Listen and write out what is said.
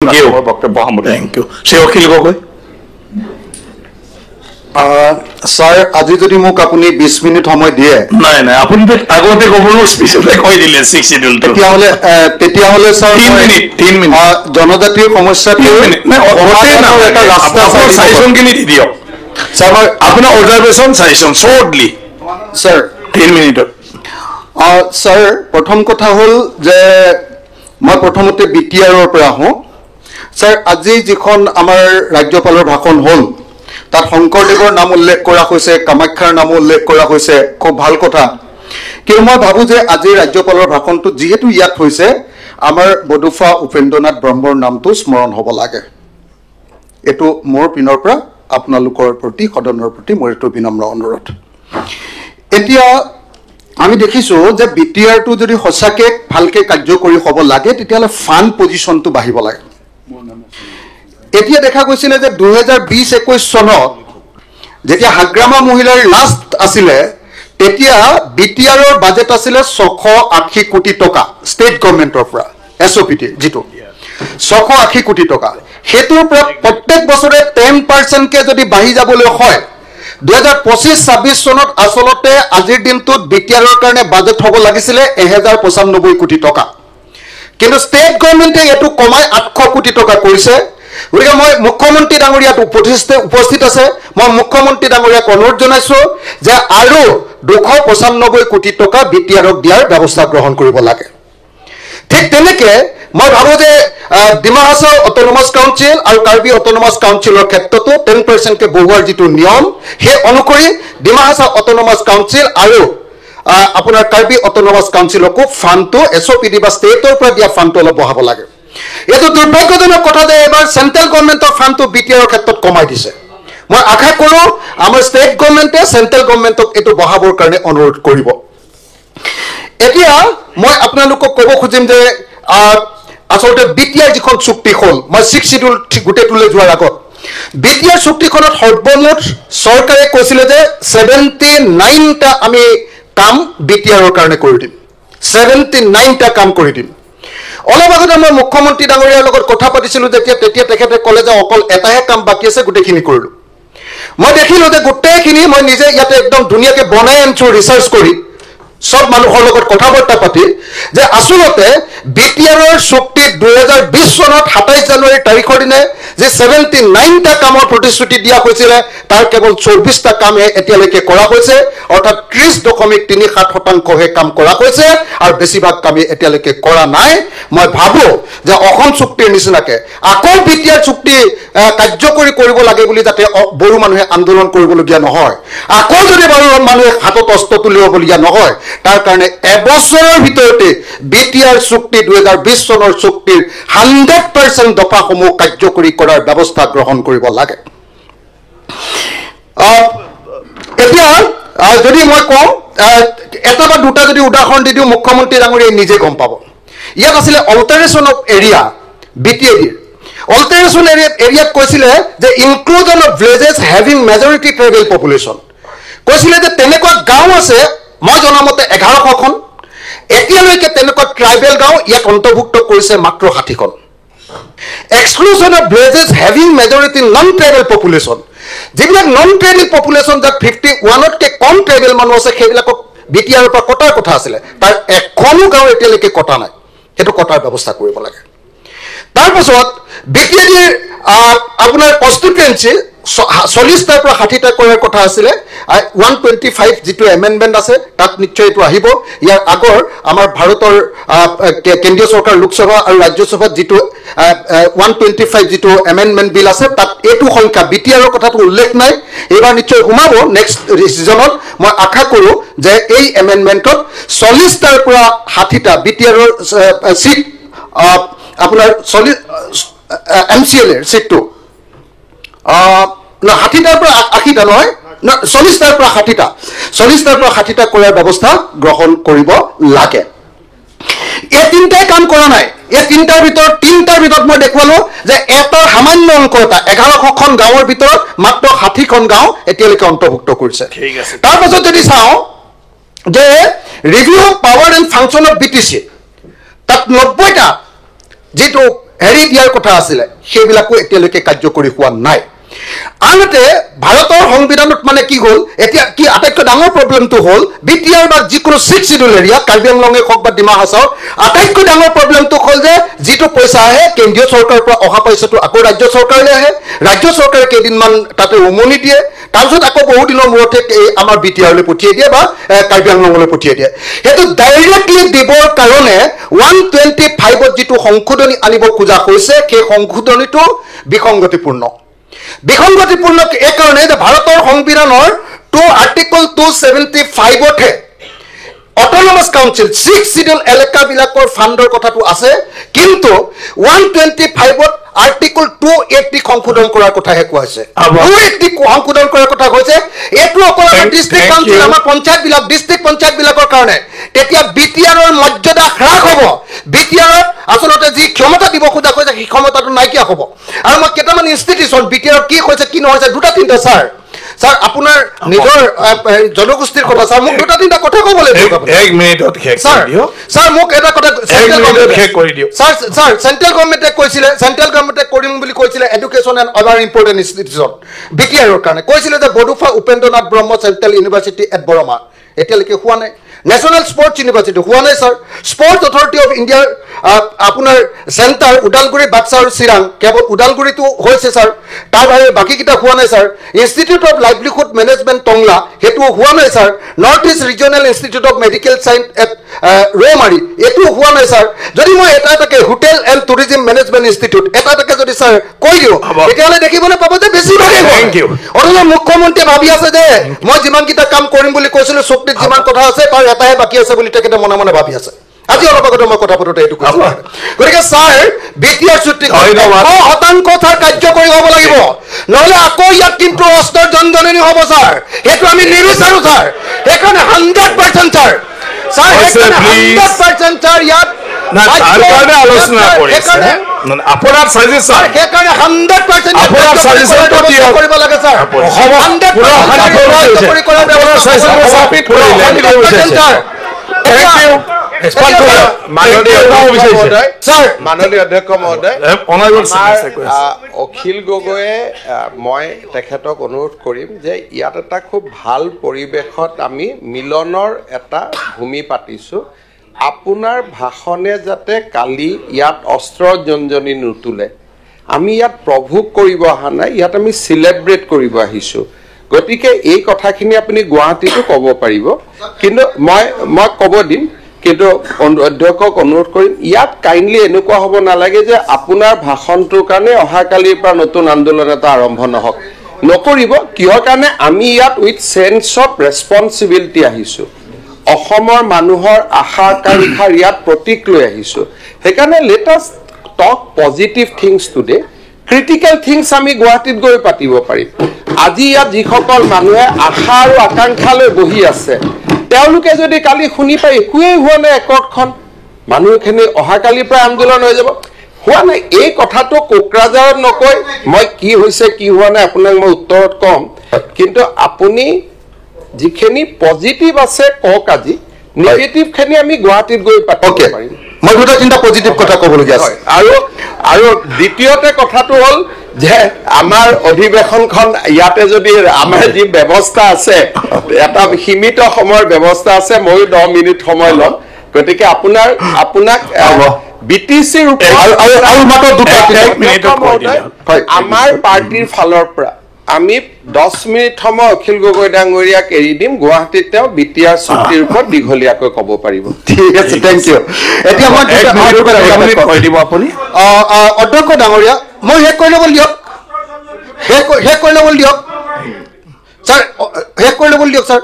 মোৰ বক্তব্য সামৰিছোঁ। Thank U. Shri Akhil Gogoi. Sir, আজি যদি মোক আপুনি 20 মিনিট সময় দিয়ে। নাই নাই, আপুনিতো আগতে গভৰ্ণৰ স্পীচতে কৈ দিলে ছিক্স চিডিউলটো। তেতিয়াহ'লে ছাৰ, 3 মই, মিনিট, 3 মিনিট। জনজাতিৰ সমস্যাটোৰ 3 মিনিট। নাই, সমাধানৰ এটা ৰাস্তা চাই দিব। চাজেশ্যনখিনি দি দিয়ক। ছাৰ, মই আপোনাৰ অবজাৰভেশ্যন, চাজেশ্যন শ্বৰ্টলি। ছাৰ, 3 মিনিটত। ছাৰ, প্ৰথম কথা হ'ল যে মই প্ৰথমতে বি টি আৰৰ পৰা আহোঁ। ছাৰ, আজি যিখন আমাৰ ৰাজ্যপালৰ ভাষণ হ'ল, তাত শংকৰদেৱৰ নাম উল্লেখ কৰা হৈছে, কামাখ্যাৰ নামো উল্লেখ কৰা হৈছে, খুব ভাল কথা। কিন্তু মই ভাবোঁ যে আজিৰ ৰাজ্যপালৰ ভাষণটো যিহেতু ইয়াত হৈছে, আমাৰ বডোফা উপেন্দ্ৰনাথ ব্ৰহ্মৰ নামটো স্মৰণ হ'ব লাগে। এইটো মোৰ পিনৰ পৰা আপোনালোকৰ প্ৰতি, সদনৰ প্ৰতি মোৰ এইটো বিনম্ৰ অনুৰোধ। এতিয়া আমি দেখিছোঁ যে বি টি আৰটো যদি সঁচাকৈ ভালকৈ কাৰ্যকৰী হ'ব লাগে, তেতিয়াহ'লে ফাণ্ড পজিশ্যনটো বাঢ়িব লাগে। এতিয়া দেখা গৈছিলে যে 2020-21 চনত যেতিয়া হাগ্ৰামা মহিলাৰ লাষ্ট আছিলে, তেতিয়া বি টি আৰৰ বাজেট আছিলে 680 কোটি টকা, ষ্টেট গভৰ্ণমেণ্টৰ পৰা এছ অ' পি টি যিটো 680 কোটি টকা, সেইটোৰ পৰা প্ৰত্যেক বছৰে 10 পাৰ্চেণ্টকৈ যদি বাঢ়ি যাবলৈ হয়, 2025-26 চনত আচলতে আজিৰ দিনটোত বি টি আৰৰ কাৰণে বাজেট হ'ব লাগিছিলে 1095 কোটি টকা। কিন্তু ষ্টেট গভৰ্ণমেণ্টে এইটো কমাই 800 কোটি টকা কৰিছে। গতিকে মই মুখ্যমন্ত্ৰী ডাঙৰীয়াত উপস্থিত আছে, মই মুখ্যমন্ত্ৰী ডাঙৰীয়াক অনুৰোধ জনাইছোঁ যে আৰু 295 কোটি টকা বি টি আৰক দিয়াৰ ব্যৱস্থা গ্ৰহণ কৰিব লাগে। ঠিক তেনেকে মই ভাবোঁ যে ডিমা হাছাও অট'নমাছ কাউন্সিল আৰু কাৰ্বি অট'নমাছ কাউন্সিলৰ ক্ষেত্ৰতো 10 পাৰ্চেণ্টকৈ বঢ়োৱাৰ যিটো নিয়ম, সেই অনুসৰি ডিমা হাছাও অট'নমাছ কাউন্সিল আৰু আপোনাৰ কাৰ্বি অট'নমাছ কাউন্সিলকো ফাণ্ডটো, এছ অ' পি ডি বা ষ্টেটৰ পৰা দিয়া ফাণ্ডটো অলপ বঢ়াব লাগে। এইটো দুৰ্ভাগ্যজনক কথা যে এইবাৰ চেণ্ট্ৰেল গভৰ্ণমেণ্টৰ ফাণ্ডটো বি টি আৰৰ ক্ষেত্ৰত কমাই দিছে। মই আশা কৰোঁ আমাৰ ষ্টেট গভৰ্ণমেণ্টে চেণ্ট্ৰেল গভৰ্ণমেণ্টক এইটো বঢ়াবৰ কাৰণে অনুৰোধ কৰিব। এতিয়া মই আপোনালোকক ক'ব খুজিম যে আচলতে বি টি আৰ যিখন চুক্তি হ'ল, মই ছিক্স চিডিউল গোটেইটোলৈ যোৱাৰ আগত বি টি আৰ চুক্তিখনত সৰ্বমুঠ চৰকাৰে কৈছিলে যে 79টা আমি কাম বি টি আৰৰ কাৰণে কৰি দিম, 79টা কাম কৰি দিম। অলপ আগতে মই মুখ্যমন্ত্ৰী ডাঙৰীয়াৰ লগত কথা পাতিছিলোঁ যেতিয়া, তেতিয়া তেখেতে ক'লে যে অকল এটাহে কাম বাকী আছে, গোটেইখিনি কৰিলোঁ। মই দেখিলোঁ যে গোটেইখিনি মই নিজে ইয়াতে একদম ধুনীয়াকৈ বনাই আনিছোঁ, ৰিচাৰ্চ কৰি, চব মানুহৰ লগত কথা বাৰ্তা পাতি, যে আচলতে বি টি আৰৰ চুক্তিত 2020 চনত 27 জানুৱাৰী তাৰিখৰ দিনে যে 79টা কামৰ প্ৰতিশ্ৰুতি দিয়া হৈছিলে, তাৰ কেৱল 24টা কামহে এতিয়ালৈকে কৰা হৈছে, অৰ্থাৎ 30.37 শতাংশহে কাম কৰা হৈছে আৰু বেছিভাগ কামেই এতিয়ালৈকে কৰা নাই। মই ভাবোঁ যে অসম চুক্তিৰ নিচিনাকে আকৌ বি টি আৰ চুক্তি কাৰ্যকৰী কৰিব লাগে বুলি যাতে বড়ো মানুহে আন্দোলন কৰিবলগীয়া নহয়, আকৌ যদি বড়ো মানুহে হাতত অস্ত্ৰ তুলিবলগীয়া নহয়, তাৰ কাৰণে এবছৰৰ ভিতৰতে বি টি আৰ চুক্তি, 2020 চনৰ চুক্তিৰ 100% দফাসমূহ কাৰ্যকৰী কৰাৰ ব্যৱস্থা গ্ৰহণ কৰিব লাগে। এতিয়া যদি মই কওঁ, এটা বা দুটা যদি উদাহৰণ দি দিওঁ, মুখ্যমন্ত্ৰী ডাঙৰীয়াই নিজে গম পাব। ইয়াত আছিলে অল্টাৰেশ্যন অফ এৰিয়া, বি টি এ ডিৰ অল্টাৰেশ্যন এৰিয়াত কৈছিলে যে inclusion of villages having majority tribal population। কৈছিলে যে তেনেকুৱা গাঁও আছে, মই জনামতে 1100খন, এতিয়ালৈকে তেনেকুৱা ট্ৰাইবেল গাঁও ইয়াত অন্তৰ্ভুক্ত কৰিছে মাত্ৰ 60খন। Exclusion of villages having majority non tribal population, যিবিলাক নন ট্ৰাইবেল পপুলেশ্যন, যাত 51তকৈ কম ট্ৰাইবেল মানুহ আছে, সেইবিলাকক বি টি আৰৰ পৰা কটাৰ কথা আছিলে, তাৰ এখনো গাঁও এতিয়ালৈকে কটা নাই, সেইটো কটাৰ ব্যৱস্থা কৰিব লাগে। তাৰপাছত বি টি এ ডিৰ আপোনাৰ কনষ্টিটুৱেঞ্চি 40টাৰ পৰা 60টা কৰাৰ কথা আছিলে। 125 যিটো এমেণ্ডমেণ্ট আছে, তাত নিশ্চয় এইটো আহিব। ইয়াৰ আগৰ আমাৰ ভাৰতৰ কেন্দ্ৰীয় চৰকাৰ, লোকসভা আৰু ৰাজ্যসভাত যিটো 125 যিটো এমেণ্ডমেণ্ট বিল আছে, তাত এইটো সংখ্যা বি টি আৰৰ কথাটো উল্লেখ নাই। এইবাৰ নিশ্চয় সোমাব নেক্সট ছিজনত। মই আশা কৰোঁ যে এই এমেণ্ডমেণ্টত 40টাৰ পৰা 60টা বি টি আৰৰ চিট, আপোনাৰ 40 এম চি এল এৰ চিটটো 60টাৰ পৰা 80টা নহয়, 40টাৰ পৰা 60টা, 40টাৰ পৰা 60টা কৰাৰ ব্যৱস্থা গ্ৰহণ কৰিব লাগে। এই তিনিটাই কাম কৰা নাই। এই তিনিটাৰ ভিতৰত মই দেখুৱালো যে এটা সামান্য অংক এটা, 1100খন গাঁৱৰ ভিতৰত মাত্ৰ 60খন গাঁও এতিয়ালৈকে অন্তৰ্ভুক্ত কৰিছে। ঠিক আছে। তাৰপাছত যদি চাওঁ যে review power and function of BTC, তাত 90টা যিটো হেৰি দিয়াৰ কথা আছিলে সেইবিলাকো এতিয়ালৈকে কাৰ্যকৰী হোৱা নাই। আনহাতে ভাৰতৰ সংবিধানত মানে কি হ'ল, এতিয়া কি আটাইতকৈ ডাঙৰ প্ৰব্লেমটো হ'ল বি টি আৰ বা যিকোনো ছিক্স চিডিউল এৰিয়া, কাৰ্বি আংলঙে হওক বা ডিমা হাছাও, আটাইতকৈ ডাঙৰ প্ৰব্লেমটো হ'ল যে যিটো পইচা আহে কেন্দ্ৰীয় চৰকাৰৰ পৰা অহা পইচাটো আকৌ ৰাজ্য চৰকাৰলৈ আহে, ৰাজ্য চৰকাৰে কেইদিনমান তাতে উমনি দিয়ে, তাৰপিছত আকৌ বহু দিনৰ মূৰতে এই আমাৰ বি টি আৰলৈ পঠিয়াই দিয়ে বা কাৰ্বি আংলঙলৈ পঠিয়াই দিয়ে। সেইটো ডাইৰেক্টলি দিবৰ কাৰণে 125ত যিটো সংশোধনী আনিব খোজা হৈছে সেই সংশোধনীটো বিসংগতিপূৰ্ণ। বিসংগতিপূৰ্ণ এইকাৰণে যে ভাৰতৰ সংবিধানৰ আৰ্টিকল 275তহে অট'নমাছ কাউন্সিল 6 চিডিউল এলেকাবিলাকৰ ফাণ্ডৰ কথাটো আছে, কিন্তু 125ত আৰ্টিকল 280 সংশোধন কৰাৰ কথাহে কোৱা হৈছে। 280 সংশোধন কৰাৰ কথা কৈছে। এইটো অকল আমাৰ ডিষ্ট্ৰিক্ট কাউন্সিল, আমাৰ পঞ্চায়তবিলাক, ডিষ্ট্ৰিক্ট পঞ্চায়তবিলাকৰ কাৰণে। তেতিয়া বি টি আৰৰ মৰ্যাদা হ্ৰাস হ'ব, বি টি আৰত আচলতে যি ক্ষমতা দিব খোজা হৈছে সেই ক্ষমতাটো নাইকিয়া হ'ব। আৰু মই কেইটামান ইনষ্টিটিউশ্যন বি টি আৰত কি হৈছে কি নহৈছে দুটা তিনিটা ছাৰ ছাৰ আপোনাৰ নিজৰ জনগোষ্ঠীৰ কথা ছাৰ মোক দুটা তিনিটা কথা ক'ব লাগিব। এক মিনিটত শেষ কৰি দিয়ক ছাৰ। মোক এটা কথা শেষ কৰি দিয়ক ছাৰ। ছাৰ চেণ্ট্ৰেল গভৰ্ণমেণ্টে কৈছিলে, চেণ্ট্ৰেল গভৰ্ণমেণ্টে কৰিম বুলি কৈছিলে education and other important institution B T আৰৰ কাৰণে কৈছিলে যে Bodofa Upendranath Brahma central university at Barama, এতিয়ালৈকে হোৱা নাই। নেশ্যনেল স্পৰ্টছ ইউনিভাৰ্চিটি হোৱা নাই ছাৰ। স্পৰ্টছ অথৰিটি অফ ইণ্ডিয়াৰ আপোনাৰ চেণ্টাৰ ওদালগুৰি, বাক্সা আৰু চিৰাং, কেৱল ওদালগুৰিটো হৈছে ছাৰ, তাৰ বাহিৰে বাকীকেইটা হোৱা নাই sir. Institute of livelihood management Tangla, সেইটোও হোৱা নাই sir. North east regional institute of medical science at Rowmari, এইটোও হোৱা নাই ছাৰ। যদি মই এটা এটাকে hotel and tourism management institute এটা এটাকে যদি ছাৰ কৈ দিওঁ তেতিয়াহ'লে দেখিবলৈ পাব যে বেছিভাগেই। অথচ মুখ্যমন্ত্ৰীয়ে ভাবি আছে যে মই যিমানকেইটা কাম কৰিম বুলি কৈছিলোঁ, চুক্তিত যিমান কথা আছে তাৰ এটাহে বাকী আছে বুলি তেখেতে মনে মনে ভাবি আছে। আজি অলপ আগতে মই কথা পাতোতে এইটো কৈছোঁ। গতিকে ছাৰ বি টি আৰ চুক্তি 100% ছাৰ কাৰ্যকৰী হ'ব লাগিব, নহ'লে আকৌ ইয়াত কিন্তু অস্ত্ৰৰ জনজননী হ'ব ছাৰ, সেইটো আমি নিবিচাৰোঁ ছাৰ। সেইকাৰণে 100% ছাৰ, ছাৰ সেইকাৰণে 100% ছাৰ ইয়াত আপোনাৰ ছাজেশ্যন, সেইকাৰণে 100% কৰিব লাগে ছাৰ। মাননীয় অধ্যক্ষ মহোদয়, অখিল গগৈয়ে মই তেখেতক অনুৰোধ কৰিম যে ইয়াত এটা খুব ভাল পৰিৱেশত আমি মিলনৰ এটা ভূমি পাতিছোঁ। আপোনাৰ ভাষণে যাতে কালি ইয়াত অস্ত্ৰ জঞ্জনি নুতোলে। আমি ইয়াত প্ৰভোগ কৰিব অহা নাই, ইয়াত আমি চিলেব্ৰেট কৰিব আহিছোঁ। গতিকে এই কথাখিনি আপুনি গুৱাহাটীতো ক'ব পাৰিব, কিন্তু মই ক'ব দিম, কিন্তু অধ্যক্ষক অনুৰোধ কৰিম ইয়াত কাইণ্ডলি এনেকুৱা হ'ব নালাগে যে আপোনাৰ ভাষণটোৰ কাৰণে অহাকালিৰ পৰা নতুন আন্দোলন এটা আৰম্ভ নহওক। নকৰিব। কিহৰ কাৰণে? আমি ইয়াত উইথ চেন্স অফ ৰেচপনচিবিলিটি আহিছোঁ, অসমৰ মানুহৰ আশা আকাংক্ষাৰ ইয়াত প্ৰতীক লৈ আহিছোঁ। সেইকাৰণে let us talk positive things today. Critical things আমি গুৱাহাটীত গৈ পাতিব পাৰিম। আজি ইয়াত যিসকল মানুহে আশা আৰু আকাংক্ষা লৈ বহি আছে, তেওঁলোকে যদি কালি শুনি পায় একোৱেই হোৱা নাই একৰ্ডখন, মানুহখিনি অহাকালিৰ পৰা আন্দোলন হৈ যাব। হোৱা নাই এই কথাটো কোকৰাঝাৰত নকয়, মই কি হৈছে কি হোৱা নাই আপোনাক মই উত্তৰত ক'ম, কিন্তু আপুনি যিখিনি পজিটিভ আছে কওক, আজি নিগেটিভখিনি আমি গুৱাহাটীত গৈ পাতিব পাৰিম। মই দুটা তিনিটা পজিটিভ কথা ক'বলগীয়া আছে। আৰু আৰু দ্বিতীয়তে কথাটো হ'ল যে আমাৰ অধিৱেশনখন ইয়াতে যদি আমাৰ যি ব্যৱস্থা আছে, এটা সীমিত সময়ৰ ব্যৱস্থা আছে, ময়ো 10 মিনিট সময় ল'ম। গতিকে আপোনাক বি টি চিৰ আমাৰ পাৰ্টীৰ ফালৰ পৰা আমি 10 মিনিট সময় অখিল গগৈ ডাঙৰীয়াক এৰি দিম, গুৱাহাটীত তেওঁ বি টি আৰ চুক্তিৰ ওপৰত দীঘলীয়াকৈ ক'ব পাৰিব। ঠিক আছে, thank U. এতিয়া মই কৈ দিব আপুনি অধ্যক্ষ ডাঙৰীয়া, মই শেষ কৰি ল'বলৈ দিয়ক, শেষ কৰি ল'বলৈ দিয়ক ছাৰ, শেষ কৰি ল'বলৈ দিয়ক ছাৰ।